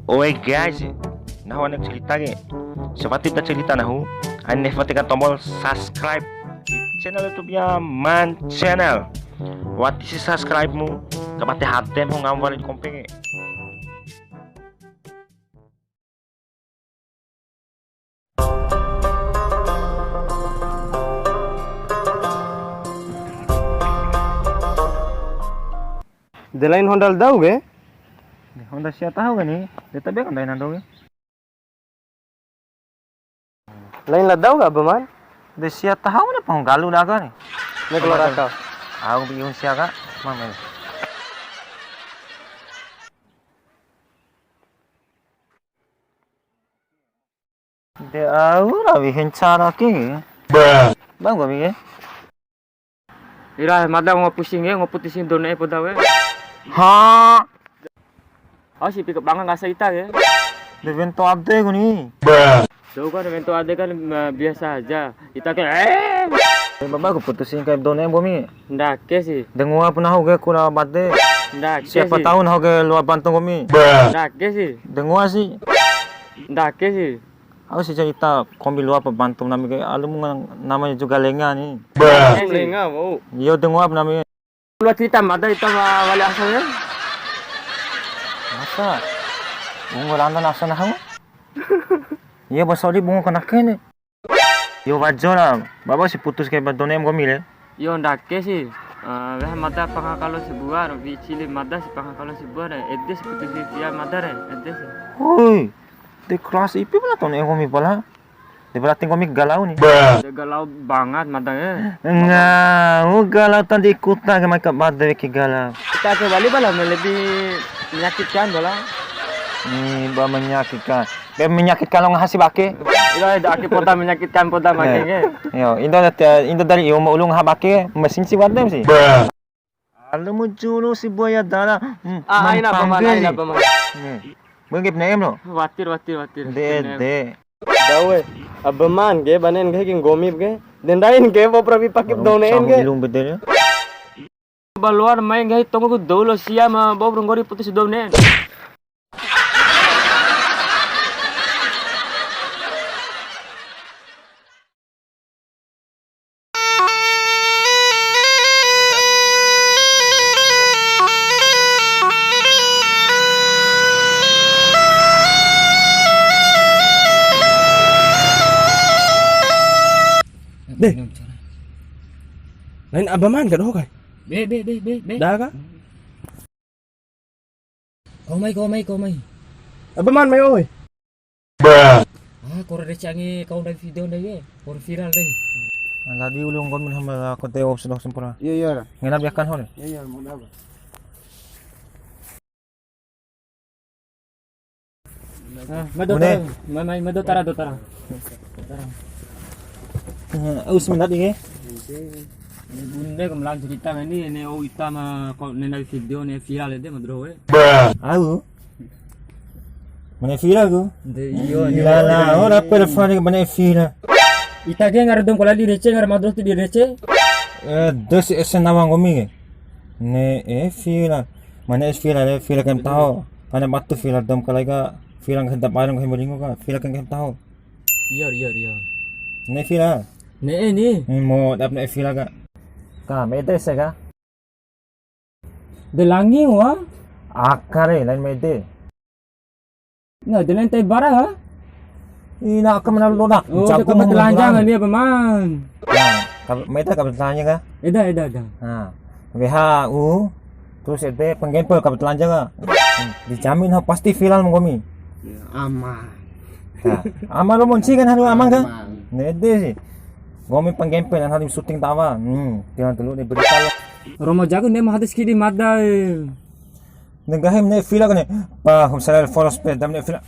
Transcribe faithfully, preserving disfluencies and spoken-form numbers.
Oi guys, nahu ne'e cerita ke. Seperti ta cerita nahu, ane nefa tekan tombol subscribe di channel YouTube-nya Man Channel. Wati si subscribe-mu, kapate hadem ho ngam wali kompe ke. De lain Honda la Dau ke? De Honda sia taho ke ni? De tabe kan lain Honda ke? Lain la Dau ka, Aba Man? De sia taho ke ni, panggalu daga ni. Ne'e keluar akal. Au bi un sia ka, mame. De au rawi hencara ke. Bang, gua mikir. Ira, mada ngoa pusing ya, ngoa putusin dou ne'e poda we. Ha. Au si pika banga ngasa ita ke. De wento ade ku ni. Dou kan wento ade kan, ma, biasa aja. Ita ke, eh. Baba ku putusin kai dou ne'e nggomi. Ndake si. De ngoa pu nahu ke kura bade. Ndake si. Siapa tahu nahu ke loa bantu nggomi. Ndake si. De ngoa si. Ndake si. Au si cerita kombi loa pa bantu nami ke, alumu ngan-, namanya juga lenga ni. Ndake si. Lenga, bau. Iyo, de ngoa pu nami. Loa cerita mada ita wa-, wali asal ya. Masa? Bungo randa nasa nahu. Iyo, ba sodi bungo kanake ni. Iyo, wajar lah. Baba si putus kai ba dou ne'e nggomi le. Iyo, ndake si. Eh, weha mada pangaha kalo sabua, ro wi'i cili mada si pangaha kalo sabua re. Ede si putus si tia mada re, ede si. Hui. De kelas ipi pala dou ne'e nggomi pala. De berarti nggomi galau ni. De galau banget mada e. Enggak, oh, galau tadi ikutan ke mai ka bade ke galau. Ita ke wali pala lebih menyakitkan pala. Ni ba menyakitkan. Be menyakitkan lo ngaha si bake. Ira, ake poda menyakitkan poda make ke. Yo, indo, indo dari iyo ma ulu ngaha bake, mesin si wadem si. Alumu juru si buaya dara. Hmm, ah, aina paman, aina paman. Ni. Bengke ne'em lo. Watir, watir, watir. De, de. Dawe, Aba Man ke, banen ke, ke nggomi ke. De ndain ke, bo prabi pakip dou ne'en ke. Ilung bedel ya. Ba loa mai nggahi tonggo ku dou lo sia ma bou ro nggori putus dou ne'e. Deh. Lain Aba Man ka doho kai? Be, be, be, be, be. Dah ka? Kau mai, kau mai, kau mai. Aba Man mai oi. Ah, kore rece angi kau ndai video ndai ye. Kore viral ndai. Ladi ulu nggomi hamba la kote op sudah sempurna. Iya, iya. Ngena biakan hore. Iya, iya, mau apa? Ah, mai do tara, mai, mai, mai do tara, do tara. Eh, us mendat ike. Bune kam lan cerita ni, ni, oh, ita ma, kau nena video ni viral ede, madro we. Au. Mane viral ku? De, iyo, iyo. La, la, ora apa le fani mane viral. Ita ke ngar dong kola di rece, ngar madro tu di rece. Eh, dos esen nawa nggomi ke. Ne'e viral. Mane es viral, viral kaim taho. Kana batu viral dom kalai ka, viral nggahi da bareng nggahi maringu ka, viral kaim taho. Iyo, iyo, iyo. Ne'e viral. Ne'e ni. Ni mo dap ne'e viral ka. Ka, mete se ka. De langi wa. Akare, lain mete. Nah, de lente bara ha? Ina aka mana lo na. Oh, jago kapa telanjang ni apa man? Nah, meta kapa telanjang ka? Eda, eda, eda. Nah, W H U terus ede penggempel kapa telanjang ka? Hmm, dijamin ha pasti viral nggomi. Ya, aman. Nah, aman lo monci kan haru aman ka? Aman. Nah, ede si. Nggomi penggempel yang haru syuting tawa. Hmm, jangan dulu ni berita lo. Romo jago ni mah hadis kidi mada. Nggahi mene viral kone. Pa, hum salal foros pe, dam ne viral.